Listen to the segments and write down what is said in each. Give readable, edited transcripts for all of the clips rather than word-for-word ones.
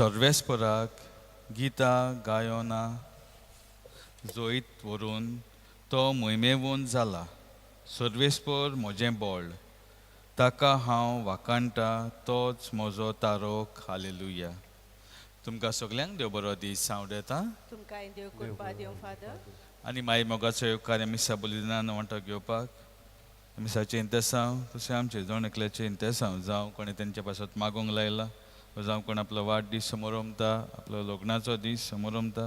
सर्वेस्पराक गितां गायनां जैत व्हरून तो मोहिमेवंत जाला. सर्वेस्पर म्हजें बळ, ताका हांव वाखाणटा, तोच म्हजो तारोक. हालेलुया. तुमकां सगल्यांक देव बरो दीस हांव दिता. तुमकांय देव कृपा दिवं फादर. आनी माई मोगाचो येवकार मिसा बलिदानान वांटो घेवपाक मिसाचें इंतेसांव तशें आमचें जण एकल्याचें इंतेसांव, जावं कोणें तेंच्या पासत मागूंक लायला वा जावं कोण आपलो वाडदीस समोरमता, आपलो लग्नाचो दीस समोरमता,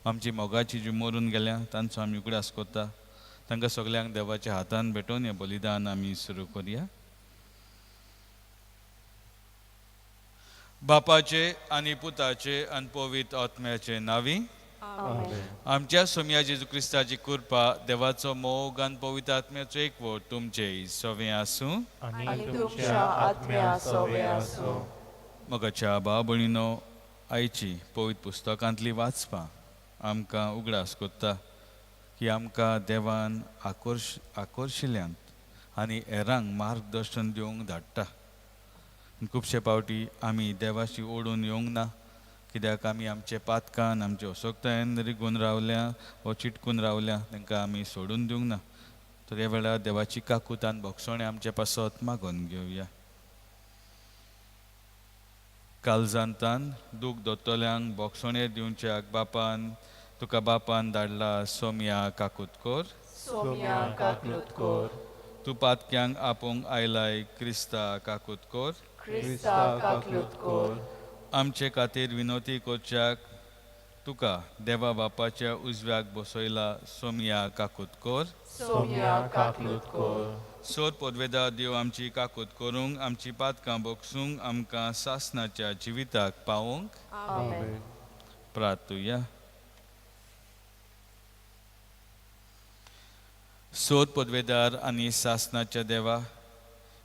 आमची मोगाची जी मरून गेल्या तांचो आमी उगडास करता, तांकां सगल्यांक देवाच्या हातान भेटोवन हें बलिदान आमी सुरू करुया. बापाचे आनी पुताचे आनी पवित्र आत्म्याचे नांवी. आमच्या सोमया जेजू क्रिस्ताची कृपा, देवाचो मोग आनी पवित्र आत्म्याचो एकवट तुमचे सवें आसूं. आनी तुमच्या आत्म्या सवे आसूं. मोगाच्या भाव भयणीनो, आयची पवित्र पुस्तकांतली वाचपां आमकां उगडास करता की आमकां देवान आकर्शिल्यांत आनी हेरांक मार्गदर्शन दिवंक धाडटा. खुबशे फावटी आमी देवाशी ओडून येवंक ना, कित्याक आमी आमचे पातकान आमचे असक्तायेन रिगून रावल्या वो चिटकून रावल्या, तांकां आमी सोडून दिवंक ना. तर ह्या वेळार देवाची काकुतान भोगसणें आमचे पासत मागून घेवया. कालजांतान दूख दोतोल्यांक भोगसणें दिवच्याक बापान तुका बापान धाडला. सोमया काकूत कर. सोम्या काकूत कर. तूं पातक्यांक आपोवंक आयलाय. क्रिस्ता काकूत कर. क्रिस्ता काकूत कर. आमचे खातीर विनोती करच्याक तुका देवा बापाच्या उजव्याक बसयला. सोमया काकूत कर. सोम्या काकूत कर. सोर पदवेदार देव आमची काकूत करूंक, आमची पातकां भोगसूंक, आमकां सासनाच्या जिविताक पावोवंक. आमेन. प्रार्थुया. सोद पदवेदार आनी सासनाच्या देवा,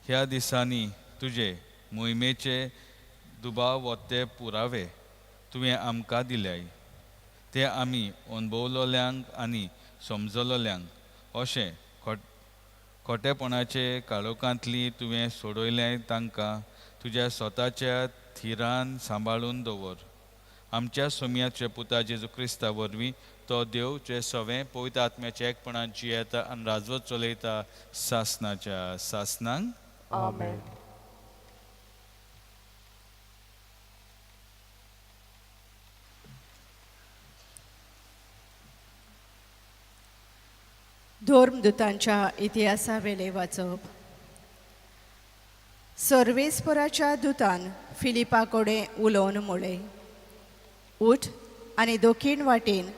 ह्या दिसांनी तुजे मोहिमेचे दुबाव वो ते पुरावे तुवें आमकां दिल्याय, ते आमी अणभवलोल्यांक आनी समजलोल्यांक अशें खोटेपणाचे काळोखांतली तुवें सोडयल्याय, तांकां तुज्या स्वताच्या थिरान सांबाळून दवर. आमच्या सोमयाच्या पुता जेजू क्रिस्ता वरवीं, तो देव जे सवें पवित्र आत्म्याच्या एकपणान जियेता आनी राजवत चलयता सासनाच्या सासनांक. आमेन. धर्मदूतांच्या इतिहासावेले वाचप. सर्वेस्पराच्या दुतान फिलिपा कडेन उलोवन म्हळें, उठ आनी दक्षिण वाटेन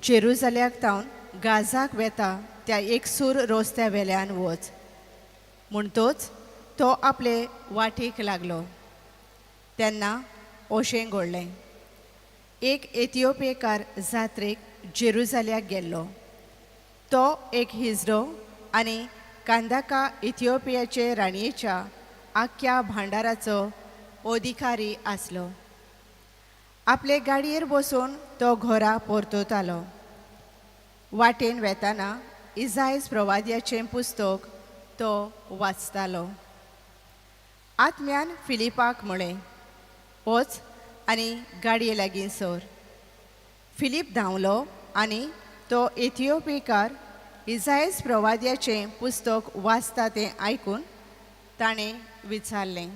जेरुजाल्याक तावन गाजाक वेता त्या एकसूर रस्त्या वेल्यान वच. म्हणटोच तो आपले वाटेक लागलो. तेन्ना अशें घडलें, एक एथिओपियेकार जात्रेक जेरुजाल्याक गेल्लो. तो एक हिजडो आनी कांदाका इथिओपियाचे राणयेच्या आख्ख्या भांडाराचो अधिकारी आसलो. आपले गाडयेर बसून तो घरा परततालो. वाटेन वेताना इजायज प्रवाद्याचें पुस्तक तो वाचतालो. आत्म्यान फिलिपाक म्हळें, वच आनी गाडये लागीं सर. फिलीप धांवलो आनी तो एथिओपिकार इजायज प्रवाद्याचें पुस्तक वाचता तें आयकून ताणें विचारलें,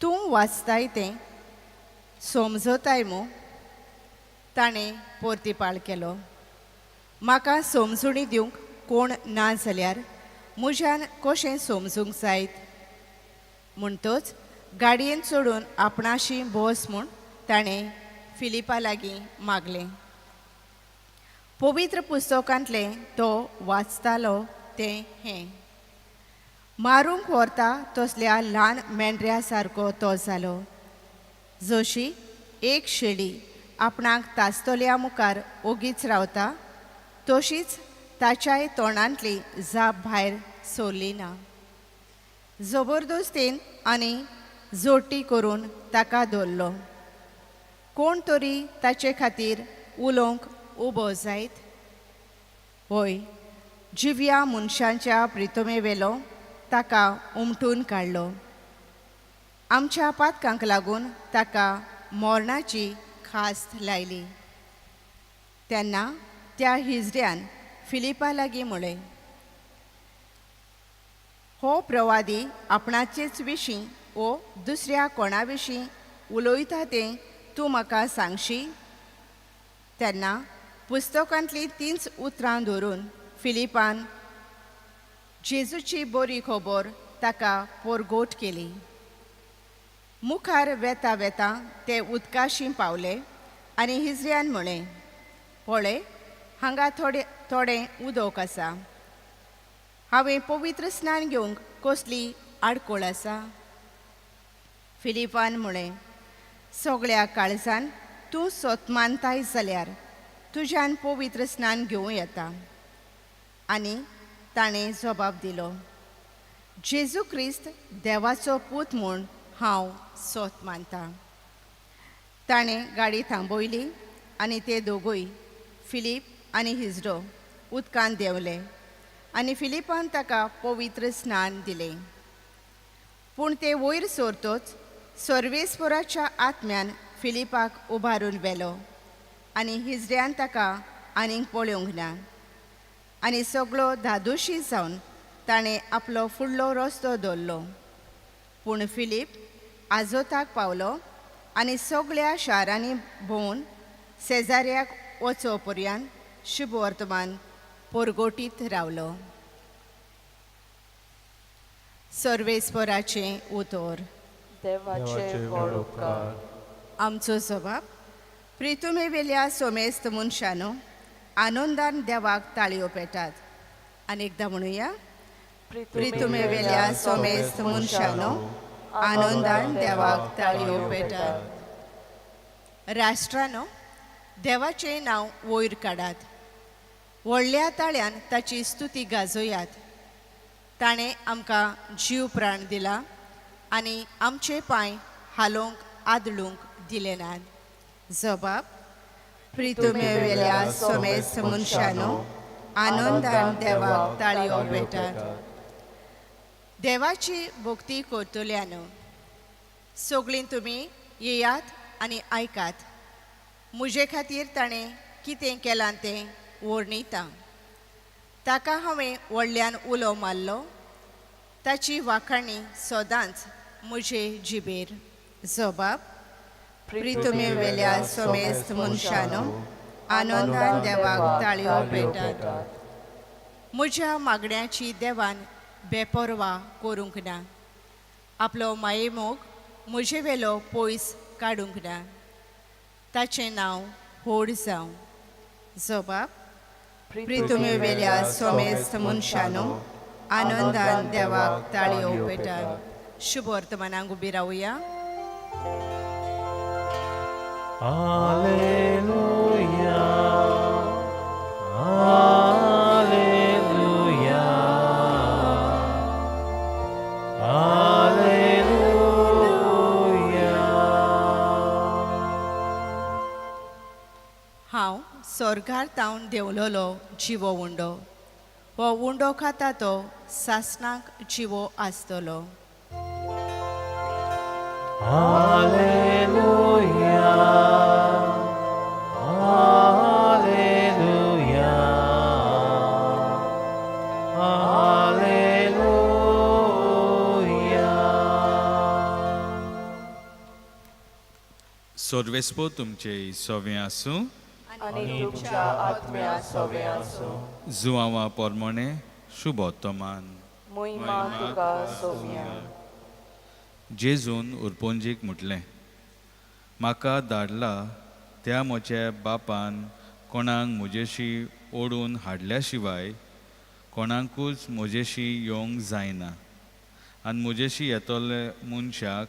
तूं वाचताय तें समजताय मू? ताणें पोर्तिपाळ केलो, म्हाका समजूणी दिवंक कोण ना जाल्यार म्हज्यान कशें समजूंक जायत? म्हणटच गाडयेन चडून आपणाशी बस म्हूण ताणें फिलिपा लागीं मागलें. पवित्र पुस्तकांतलें तो वाचतालो तें हें, मारूंक व्हरता तसल्या ल्हान मेंढऱ्या सारको तो जालो. जशी एक शेळी आपणाक तासतल्या मुखार ओगीच रावता, तशीच ताच्याय तोंडांतली जाप भायर सरली ना. जबरदस्तीन आनी जोटी करून ताका धरलो. कोण तरी ताचे खातीर उलोवंक उबो जायत? हय, जिव्या मनशांच्या प्रितमेवेलो ताका उमटून काडलो. आमच्या पातकांक लागून ताका मोरणाची खास्त लायली. तेन्ना त्या हिजड्यान फिलिपा लागीं म्हळें, हो प्रवादी आपणाचेच विशीं वो दुसऱ्या कोणा विशीं उलयता तें तूं म्हाका सांगशी? तेन्ना पुस्तकांतलीं तींच उतरां धरून फिलिपान जेजूची बरी खबर ताका पोरगोट केली. मुखार वेता वेता ते उदकाशी पावले आनी हिजऱ्यान म्हळें, पळय हांगा थोडे थोडें उदक आसा, हांवें पवित्र स्नान घेवंक कसली आडखळ आसा? फिलिपान म्हळें, सगळ्या काळजान तूं सोत मानताय जाल्यार तुज्यान पवित्र स्नान घेवं येता. आनी ताणें जबाब दिलो, जेजू क्रिस्त देवाचो पूत म्हूण हांव सोत मानतां. ताणें गाडी थांबयली आनी ते दोगूय फिलीप आनी हिजडो उदकांत देंवले आनी फिलिपान ताका पवित्र स्नान दिलें. पूण ते वयर सरतच सर्वेस्पराच्या आत्म्यान फिलिपाक उबारून व्हेलो आनी हिजड्यान ताका आनीक पळोवंक ना आनी सगळो धादोशी जावन ताणें आपलो फुडलो रस्तो दवरलो. पूण फिलीप आजोताक पावलो आनी सगळ्या शारांनी भोंवन शेजाऱ्याक वचो पर्यंत शुभवर्तमान पोरगोटीत रावलो. सर्वेस्पराचें उतर. देवाचे व्हड उपकार. आमचो जबाब प्रितुमेवेल्या सोमेस्त मनशानो आनंदान देवाक ताळयो पेटात. आनी एकदां म्हणुया, प्रितुमेवेल्या सोमेस्त मनशानो आनंदान देवाक ताळयो पेटात. राष्ट्रानो देवाचें नांव वयर काडात, व्हडल्या ताळ्यान ताची स्तुती गाजोयात. ताणें आमकां जीव प्राण दिला आनी आमचे पांय हालोवंक आदळूंक दिले नात. जबाब प्रितुमेवेल्या सोमेस्त मनशानो आनंदान देवाक ताळयो पेटात. देवाची भक्ती करतल्यानो सगळीं तुमी येयात आनी आयकात, म्हजे खातीर ताणें कितें केलां तें वर्णिता. ताका हांवें व्हडल्यान उलो मारलो, ताची वाखाणी सदांच म्हजे जिबेर. जबाब प्रितुमेवेल्या सोमेस्त मनशानो आनंदान देवाक ताळयो पेटात. म्हज्या मागण्याची देवान बेपर्वा करूंक ना, आपलो मायेमोग म्हजे वेलो पयस काडूंक ना. ताचें नांव व्हड जावं. जबाब प्रितुमेवेल्या सोमेस्त मनशानो आनंदान देवाक ताळयो पेटात. शुभ वर्तमानाक उबी रावया. Alleluia, Alleluia, Alleluia. हांव स्वर्गार तावन देंवलोलो जिवो उंडो, हो उंडो खाता तो सासणाक जिवो आसतलो. Alleluia, Alleluia, Alleluia. सर्वेस्पो तुमचे सोवें आसूं आनी तुमच्या आत्म्या सोवे आसूं. जुवांवा पोरमोणे शुभोत्तमान. मोहिमा तुका सोव्या. जेजून उरपोंजीक म्हटलें, म्हाका धाडला त्या म्हज्या बापान कोणाक म्हजेशी ओडून हाडल्या शिवाय कोणाकूच म्हजेशी येवंक जायना, आनी म्हजेशी येतले मनशाक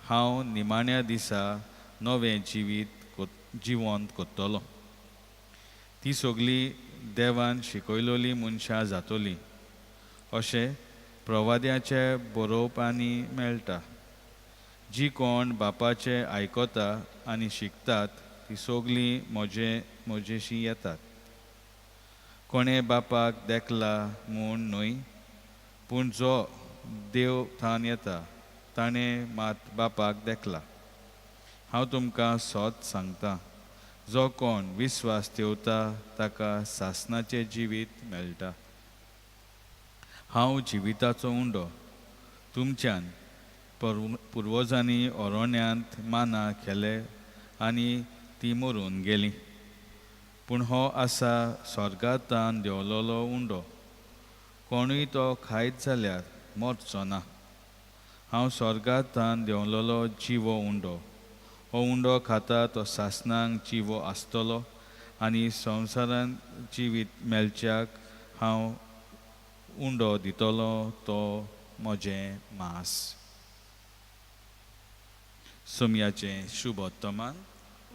हांव निमाण्या दिसा नवें जिवीत जिवंत करतलो. ती सगळी देवान शिकयलोली मनशां जातली अशें प्रवाद्याच्या बरोवपांनी मेळटा. जी कोण बापाचें आयकता आनी शिकतात ती सगळीं म्हजेशी येतात. कोणें बापाक देखला म्हूण न्हय, पूण जो देव थावन येता ताणें मात बापाक देखला. हांव तुमकां सोद सांगता, जो कोण विस्वास ठेवता ताका सासणाचें जिवीत मेळटा. हांव जिविताचो उंडो. तुमच्यान पुर्वजांनी ओरोण्यांत माना केले आनी ती मरून गेली. पूण हो आसा स्वर्गांतान देंवलोलो उंडो. कोणूय तो खायत जाल्यार मरचो ना. हांव स्वर्गांतान देंवलोलो जिवो उंडो. हो उंडो खाता तो सासणांक जिवो आसतलो आनी संवसारांत जिवीत मेळच्याक हांव उंडो दितलो तो म्हजें मांस. सोमयाचें शुभोत्तमान.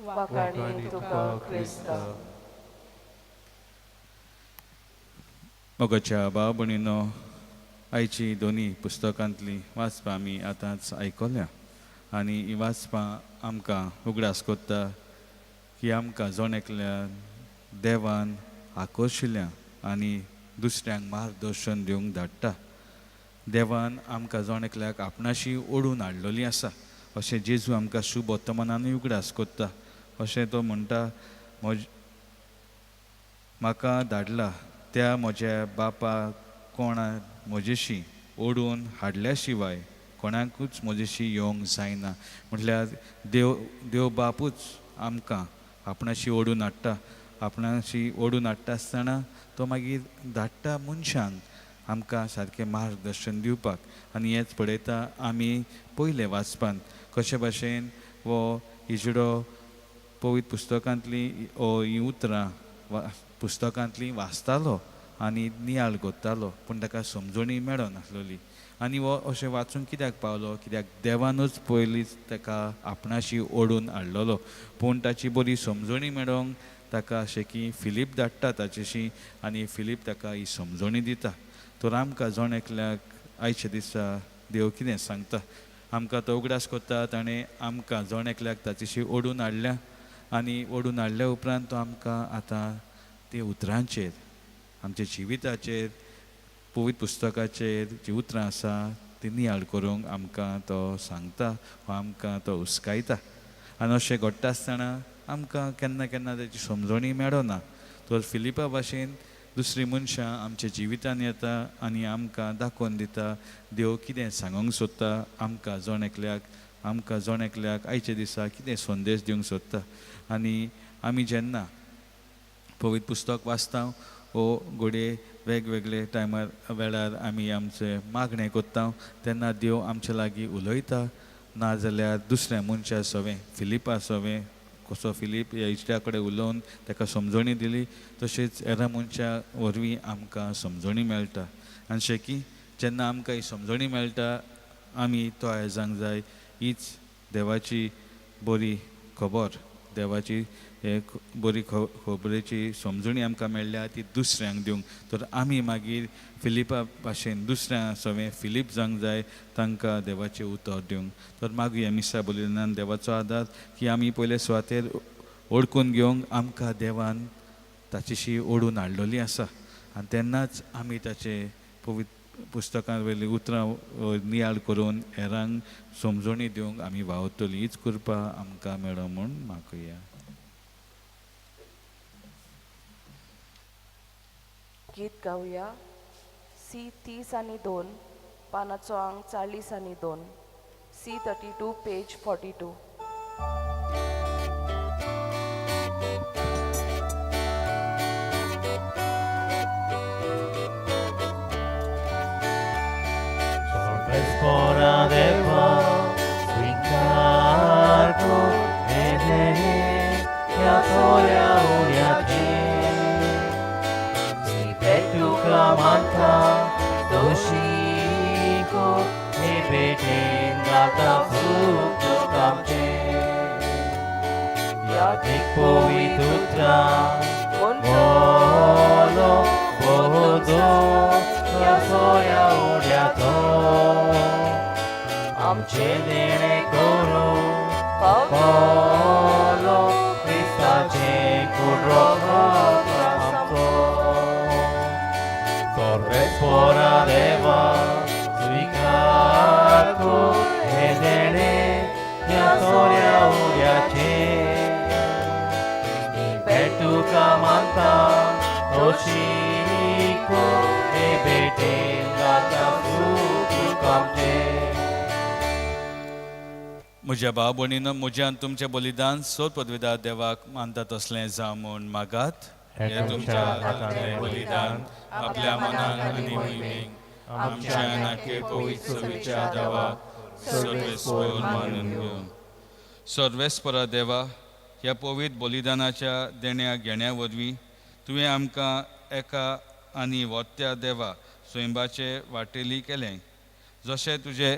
वाखाणी तुका क्रिस्ता. मोगाच्या भाव भयणीनो, आयची दोनी पुस्तकांतलीं वाचपां आमी आतांच आयकल्या आनी ही वाचपां आमकां उगडास कोत्ता की आमकां जण एकल्यान देवान आकर्शिल्या आनी दुसऱ्यांक मार्गदर्शन दिवंक धाडटा. देवान आमकां जण एकल्याक आपणाशी ओडून हाडलेली आसा अशें जेजू आमकां शुभ वर्तमानानूय उगडास कोत्ता. अशें तो म्हणटा, म्हाका धाडला त्या म्हज्या बापा कोणा म्हजेशी ओडून हाडल्या शिवाय कोणाकूच म्हजेशी येवंक जायना. म्हटल्यार देव बापूच आमकां आपणाशी ओडून हाडटा. आपणाशी ओडून हाडटा आसतना तो मागीर धाडटा मनशांक आमकां सारकें मार्गदर्शन दिवपाक. आनी हेंच पळयता आमी पयलें वाचपान कशे भाशेन हो इजडो पवित्र पुस्तकांतलीं हीं उतरां पुस्तकांतलीं वाचतालो आनी नियाळ कोत्तालो, पूण ताका समजणी मेळनासलेली. आनी हो अशें वाचूंक कित्याक पावलो? कित्याक देवानूच पयलींच ताका आपणाशी ओडून हाडलेलो. पूण ताची बरी समजणी मेळोंक ताका अशें की फिलीप धाडटा ताचेशी आनी फिलीप ताका ही समजणी दिता. तर आमकां जण एकल्याक आयच्या दिसा देव कितें सांगता, आमकां तो उगडास कोत्ता. ताणें आमकां जण एकल्याक ताचेशी ओडून हाडल्या आनी ओडून हाडल्या उपरांत तो आमकां आतां ते उतरांचेर, आमच्या जिविताचेर, पवित्र पुस्तकाचेर जी उतरां आसा ती नियाळ करूंक आमकां तो सांगता वा आमकां तो हुस्कायता. आनी अशें घडटा आसतना आमकां केन्ना केन्ना ताची समजणी मेळना. तर फिलिपा भाशेन दुसरीं मनशां आमच्या जिवितान येता आनी आमकां दाखोवन दिता देव कितें सांगूंक सोदता आमकां जण एकल्याक, आमकां जण एकल्याक आयच्या दिसा कितें संदेश दिवंक सोदता. आनी आमी जेन्ना पवित्र पुस्तक वाचता वो घडये वेगवेगळे टायमार वेळार आमी आमचें मागणें कोत्ता तेन्ना देव आमचे लागीं उलयता. नाजाल्यार दुसऱ्या मनशा सवें, फिलिपा सवें, कसो फिलीप ह्या इश्टा कडेन उलोवन ताका समजणी दिली तशेंच हेरां मनशां वरवीं आमकां समजणी मेळटा. आनी शेकी जेन्ना आमकां ही समजणी मेळटा आमी तो आयजांक जाय हीच देवाची बरी खबर, देवाची हे बरी खबरेची समजणी आमकां मेळ्ळ्या ती दुसऱ्यांक दिवंक. तर आमी मागीर फिलिपा भाशेन दुसऱ्यां सवें फिलीप जावंक जाय तांकां देवाचें उतर दिवंक. तर मागूया मिसा बलिदानान देवाचो आदार की आमी पयले सुवातेर ओळखून घेवंक आमकां देवान ताचेशी ओडून हाडलेली आसा आनी तेन्नाच आमी ताचे पवित्र पुस्तकां वयलीं उतरां नियाळ करून हेरांक समजणी दिवंक आमी वावुरतलीं. हीच कृपा आमकां मेळो म्हूण मागुया. गीत गावया. सी 30 आनी 2, पानाचो आंक 40 आनी 2, सी 32 पेज 42. तुका मानता तशी हे भेटेन जाता सुख तुका आमचें. म्हज्या भाव भयणीनो, म्हजें आनी तुमचें बलिदान सोद पदवीदार देवाक मानता तसलें जावं म्हूण मागात. हे तुमच्या हातांतलें बलिदान आपल्या मनाक आनी मोहिमेक आमच्या नाके पवित्र सभेच्या देवाक सर्वेस्पर मानून घेवं. सर्वेस्परा देवा, ह्या पवित्र बलिदानाच्या देण्या घेण्या वरवीं तुवें आमकां एका आनी वत्या देवा स्वयंबाचे वाटेली केलें. जशें तुजें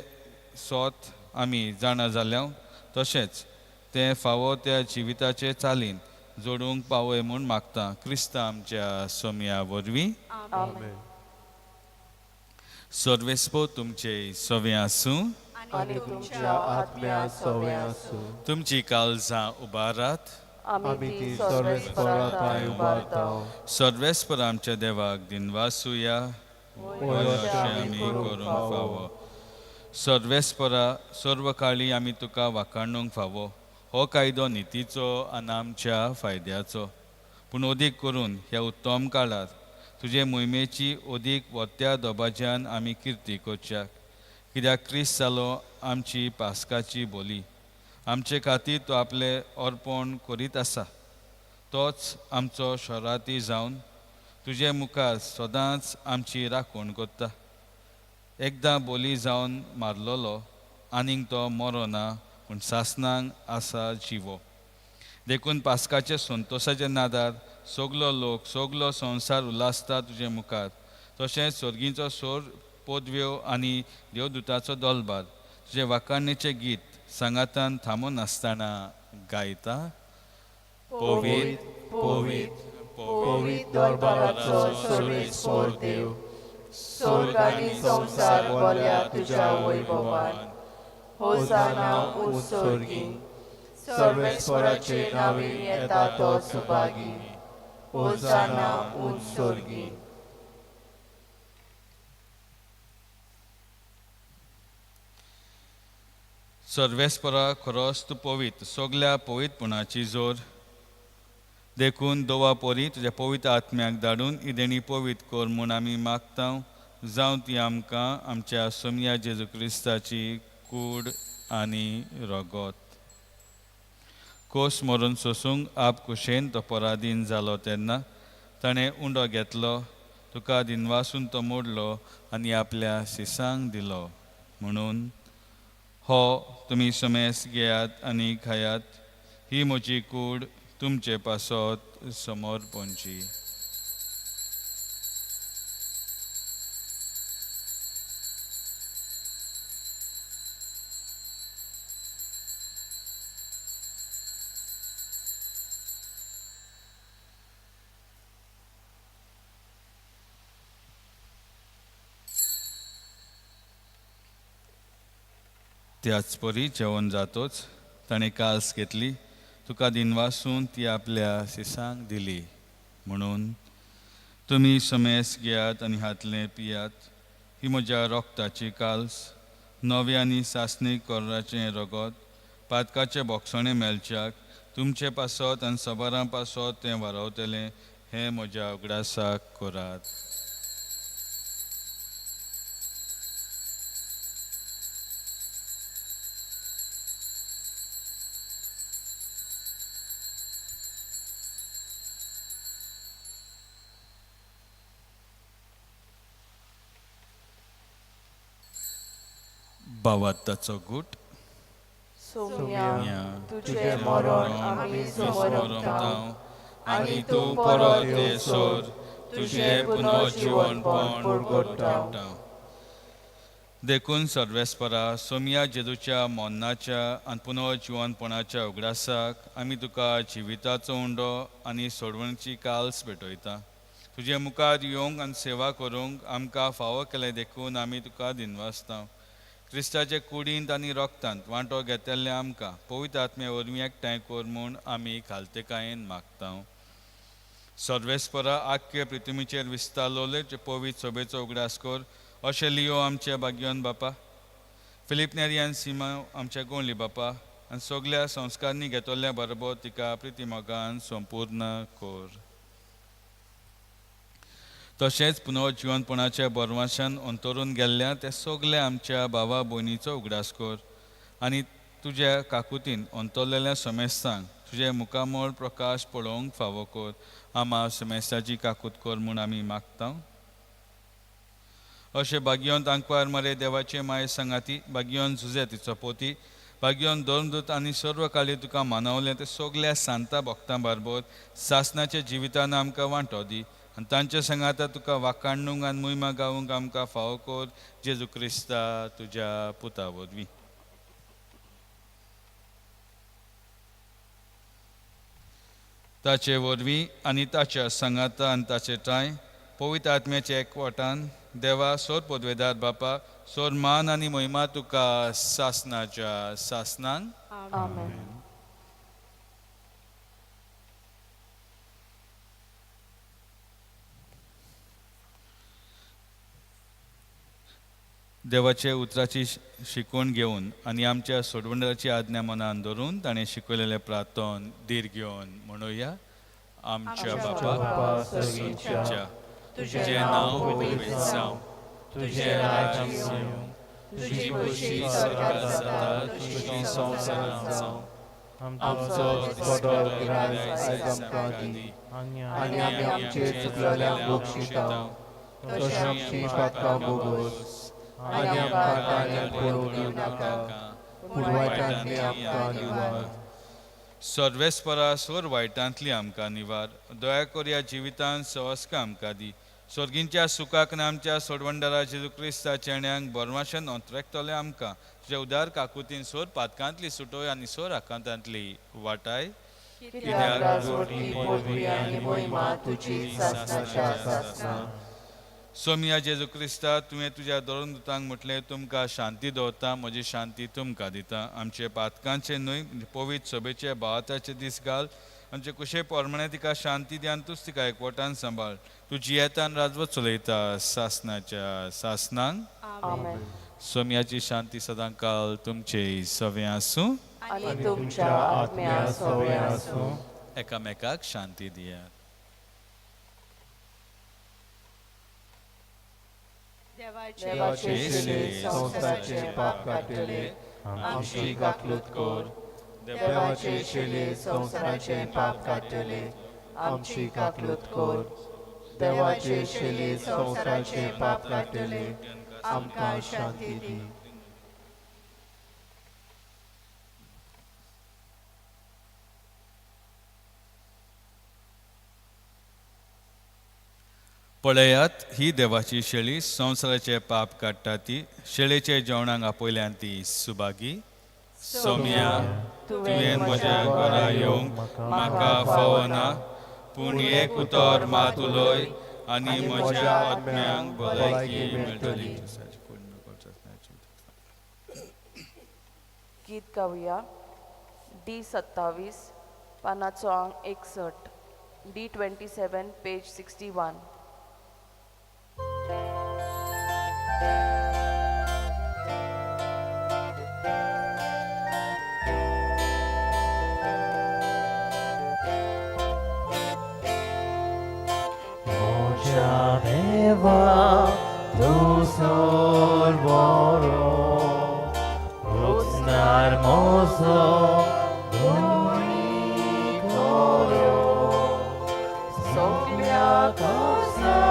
सोत आमी जाणा जाल्या, तशेंच तें फावो त्या जिविताचे चालीन जोडूंक पावय म्हूण मागता, क्रिस्ता आमच्या सोमया वरवीं. आमेन. सर्वेस्पो तुमचे सवे आसूं. आनी तुमच्या आत्म्या सवे आसूं. तुमची काळजां उबारात. आमी ती सर्वेस्परा थांय उबारता. सर्वेस्पर आमच्या देवाक दिनवासुया, वय अशें आमी करूंक फावो. सर्वेस्परा, सर्व काळी आमी तुका वाखाणूंक फावो. हो कायदो नितीचो आनी आमच्या फायद्याचो, पूण अदीक करून ह्या उत्तम काळार तुजे मोहिमेची अदीक वत्या दबाज्यान आमी किर्ती करच्याक, कित्याक क्रिस्त जालो आमची पास्काची बोली. आमचे खातीर तो आपलें अर्पण करीत आसा. तोच आमचो शराती जावन तुजे मुखार सदांच आमची राखण करता. एकदां बोली जावन मारलेलो, आनीक तो मरो ना, पूण सासणांक आसा जिवो. देखून पास्काचे संतोशाच्या नादार सगलो लोक, सगलो संवसार उल्हासता तुजे मुखार. तशेंच सर्गीचो सोर पदव्यो आनी देवदूताचो दलबार तुजे वाखाणणेचें गीत सांगातान थांबून नासतना गायता. पवित्र, पवित्र, पवित्र दरबाराचो सर्वेस्पर देव, स्वर्ग आनी संवसार भरल्या तुज्या वैभवान. होसाना उंच स्वर्गी. सर्वेस्पराचे नांवे येता तो सुभागी. होसाना उंच स्वर्गी. सर्वेस्परा, खरोच तूं पवित्र, सगल्या पवित्रपणाची जोर. देखून दोवा पोरी तुज्या पवित्र आत्म्याक धाडून ही देणी पवित्र कर म्हूण आमी मागता, जावं ती आमकां आमच्या सोमया जेजू क्रिस्ताची कूड आनी रगत. कोस मरून सोसूंक आप कुशेन तो पराधीन जालो तेन्ना ताणें उंडो घेतलो, तुका दिनवासून तो मोडलो आनी आपल्या शिसांक दिलो, म्हणून हो तुमी समेस घेयात आनी खायात. ही म्हजी कूड तुमचे पासत समर्पणची. त्याच परी जेवण जातोच ताणें काल्स घेतली, तुका दिनवासून ती आपल्या शिसांक दिली, म्हणून तुमी समेस घेयात आनी हातलें पियात. ही म्हज्या रोगताची काल्स, नवें आनी सासणी कोर्राचें रगत, पातकाचें बोगसणें मेळच्याक तुमचे पासत आनी सबारां पासत तें वारवतलें. हें म्हज्या उगडासाक करात. भावार्थाचो गूट. सोम्या, तुजें तुजें मरण आमी समरमता आनी तूं परत येसर तुजें पुनर्जिवनपण परगट्टा. देखून सर्वेस्परा, सोमया जेजूच्या मरणाच्या आनी पुनर्जिवनपणाच्या उगडासाक आमी तुका जिविताचो उंडो आनी सोडवणची काल्स भेटयता. तुजे मुखार येवंक आनी सेवा करूंक आमकां फावो केलें देखून आमी तुका दिनवासता. क्रिस्ताचे कुडींत आनी रोगतांत वांटो घेतले आमकां पवित्र आत्म्या वरवीं एकठांय कर म्हूण आमी खालतेकायेन मागता. सर्वेस्परा, आख्खे पृथ्वीचेर विस्तारलोले पवित्र सभेचो उगडास कर, अशें लियो आमच्या भाग्यवान बापा, फिलीप नेरी आनी सीमा आमच्या गोंडली बापा, आनी सगल्या संस्कारांनी घेतल्या बरोबर तिका प्रिती मोगान संपूर्ण कर. तशेंच पुनर्जिवनपणाच्या बरवाशान अंतरून गेल्ल्या त्या सगल्या आमच्या भावा भयणीचो उगडास कर आनी तुज्या काकुतीन अंतरलेल्या समेस्तांक तुजें मुखामळ प्रकाश पळोवंक फावो कर. आमा समेस्ताची काकूत कर म्हूण आमी मागता. अशें भाग्योन तांकवार मरे देवाचे माये सांगाती, भाग्योन जुजे तिचो पोती, भाग्योन धर्मदूत आनी सर्व काली तुका मानवलें ते सगल्या सांता भक्तां बारबोर सासनाच्या जिवितान आमकां वांटो दी आनी तांच्या सांगाता तुका वाखाणूंक आनी मुयमा गावूंक आमकां फावो कर. जेजू क्रिस्ता तुज्या पुता वरवीं. ताचे वरवीं आनी ताच्या सांगाता आनी ताचे ठांय पवित्र आत्म्याच्या एकवटान देवा सोर पदवेदार बापा सोर मान आनी महिमा तुका सासनाच्या सासनांक. आमेन. देवाचे उतराची शिकवण घेवन आनी आमच्या सोडवणदाराची आज्ञा मनान धरून ताणें शिकयलेलें प्रार्थन धीर घेवन म्हणुया. आमच्या बापा सर्वीच्या, तुजें नांव पवित्र जावं, तुजें राज्य येवं, तुजी खुशी स्वर्गात जाता तशी संवसारांत जावं. आमचो दिसपडो ग्रास आयज आमकां दी आनी आमी आमचे चुकलेल्यांक बक्षिता तशें आमची पातकां भोगोस आनी आमकां कांयच पडूंक दिवं नाका, पूण वायटांतली आमकां निवार. सर्वेस्परा सोर वायटांतली आमकां निवार. दया करया जिवितान सवस्का आमकां दी. स्वर्गींच्या सुखाक आनी आमच्या सोडवणदारा जेजू क्रिस्ता चेण्यांक बरमाशन अंतरेकतले आमकां तुज्या उदार काकुतीन सोर पातकांतली सुटोय आनी सोर आकांतांतली वाटाय. कित्याक राजवटी पदवी आनी महिमा तुजी सासनाच्या सासना. सोमिया जेजू क्रिस्ता, तुवें तुज्या धर्मदूतांक म्हटलें, तुमकां शांती दवरता, म्हजी शांती तुमकां दिता. आमचे पातकांचे न्हय पवित्र सभेचे भावाताचे दीस घाल, आमचे कुशे पोरमाणे तिका शांती दी आनी तूंच तिका एकवटान सांबाळ. तूं जियेतान राजवत चलयता सासनाच्या सासनांक. आमेन. सोमियाची शांती सदां काल तुमचे सवे आसूं आनी तुमच्या आत्म्या सवे आसूं. एकामेकाक शांती दियात. देवाचे शेले संवसाराचे पाप काडटले, आमची काकलूत कर. देवाचे शेले संवसाराचे पाप काडटले, आमची काकलूत कर. देवाचे शेले संवसाराचे पाप काडटले, आमकां शांती दी. पळयात ही देवाची शेळी संवसाराचे पाप काडटा ती. शेळेचे जेवणाक आपयल्यान ती सुभागी. सोमिया, तुवें म्हज्या घरा येवंक म्हाका फावना, पूण एक उतर मात उलय आनी म्हज्या आत्म्यांक भलायकी मेळटली. गीत गावया डी 27 पानाचो आंक 61, डी 27 पेज 61. म्हज्या देवा तूं सर्वरो, रोचणार म्हजो धुणी करो, सगल्या कासां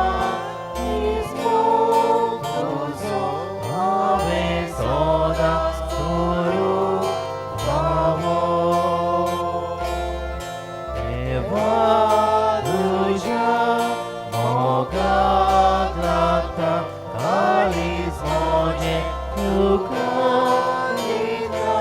मोग तुजो हांवें सदांच करूंक फावो. देवा तुज्या मोगाक लागता काळीज म्हजें तुका दिता.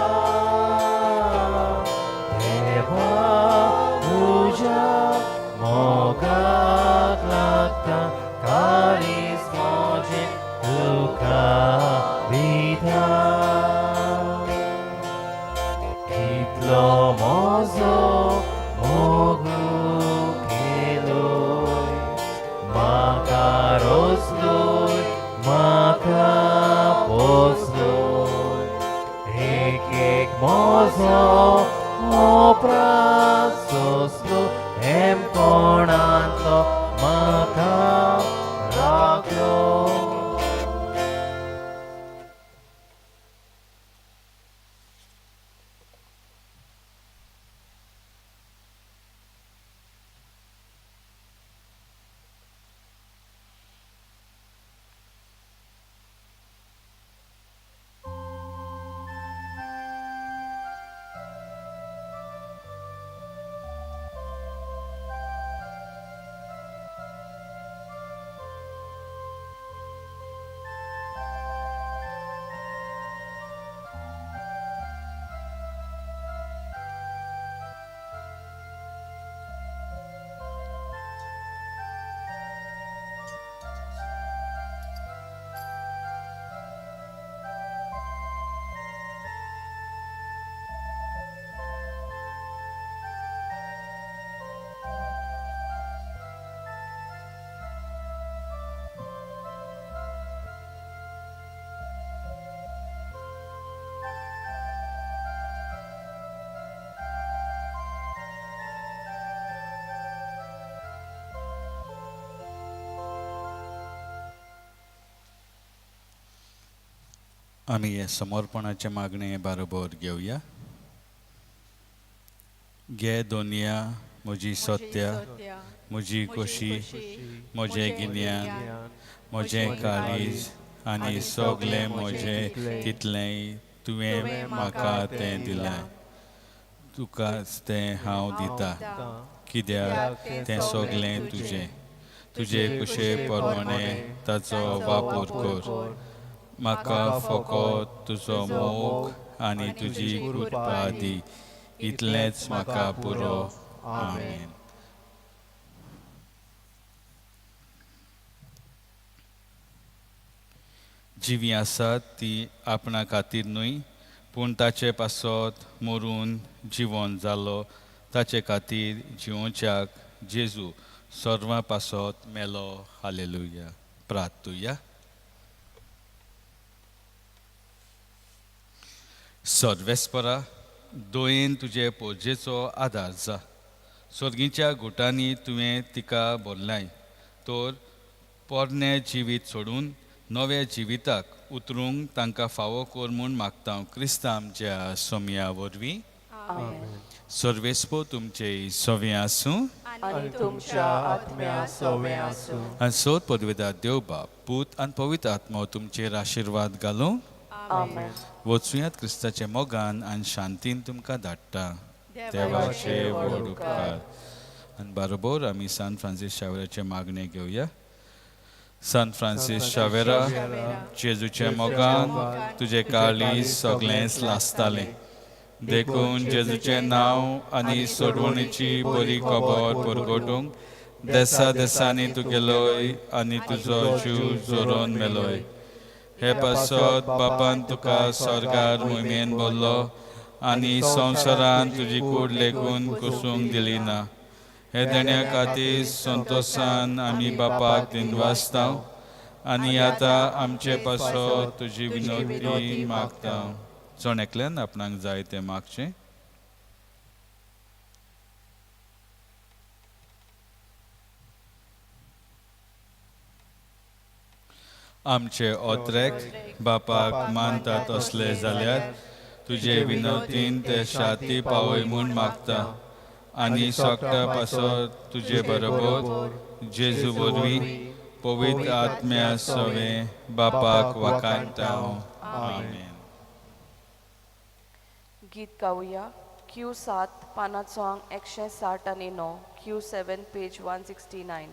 एक मोजो उपरास सोंसलो हेमकोणांतलो म्हाका राखलो. आमी हे समर्पणाचे मागणे बारोबर घेवया. घे दोनया म्हजी सत्या, म्हजी खोशी, म्हजें गिन्यान, म्हजें काळीज आनी सगळें म्हजें तितलेंय तुवें म्हाका तें दिलें, तुकाच तें हांव दिता, कित्याक तें सगळें तुजें. तुजे कुशे प्रमाणे ताचो वापर कर. म्हाका फकत तुजो मोग आनी तुजी कृपा दी, इतलेंच म्हाका पुरो. आमेन. जिवीं आसात ती आपणा खातीर न्हय, पूण ताचे पासत मरून जिवन जालो ताचे खातीर जिवोवच्याक जेजू सर्वां पासत मेलो. हालेलुया. प्रार्थुया. सर्वेस्परा, दोयेन तुजे पोरजेचो आदार जा. सर्गीच्या गुटांनी तुवें तिका भरलाय, तर पोरणें जिवीत सोडून नव्या जिविताक उतरूंक तांकां फावो कर म्हूण मागता क्रिस्तांव आमच्या सोमया वरवीं. सर्वेस्पो तुमचे सवे आसूं आनी तुमच्या आत्म्या सवे आसूं. आनी सोद पदवेदार देव बाप, पूत आनी पवित्र आत्मो तुमचेर आशिर्वाद घालूं. आमेन. वचुयात क्रिस्ताच्या मोगान आनी शांतीन तुमकां धाडटा. देवाचे व्हड उपकार. आनी बरोबर आमी सान फ्रांसीस शावेराचे मागणें घेवया. सान फ्रांसीस शावेरा, जेजूच्या मोगान तुजें काळीज सगळेंच लासतालें, देखून जेजूचें नांव आनी सोडवणीची बरी खबर परगटूंक देसा देसांनी तूं गेलोय आनी तुजो जीव जोरोन मेलोय. हे पासत बापान तुका स्वर्गार मोहिमेन भरलो आनी संवसारान तुजी कूड लेगून कुसूंक दिली ना. हे देण्या खातीर संतोशान आमी बापाक दिनवासता आनी आतां आमचे पासत तुजी विनोती मागता. जण एकल्यान आपणाक जाय तें मागचें. आमचे ओत्रेक बापाक मानता तसले जाल्यार तुजे विनोतीन ते शांती पावय म्हूण मागता आनी सगळ्या पासत तुजे बरोबर जेजू वरवीं पवित्र आत्म्या सवे बापाक वाखाणता. आमेन. गीत गावया. क्यू 7 पानाचो आंक 169, Q 7 page 169.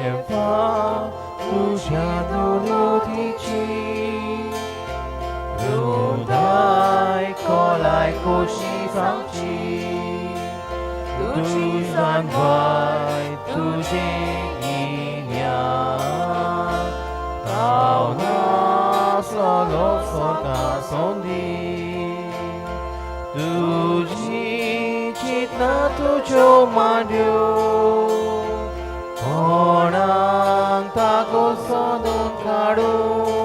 देवा तुज्या दुरुतीची रुंदाय खोलाय खोशी सांगची, तुजी जाणवाय तुजें गिन्यान पावनासलो स्वर्गा सोंदी, तुजी चिंतना तुज्यो मांड्यो कोणाक ताको सोदून काडूं.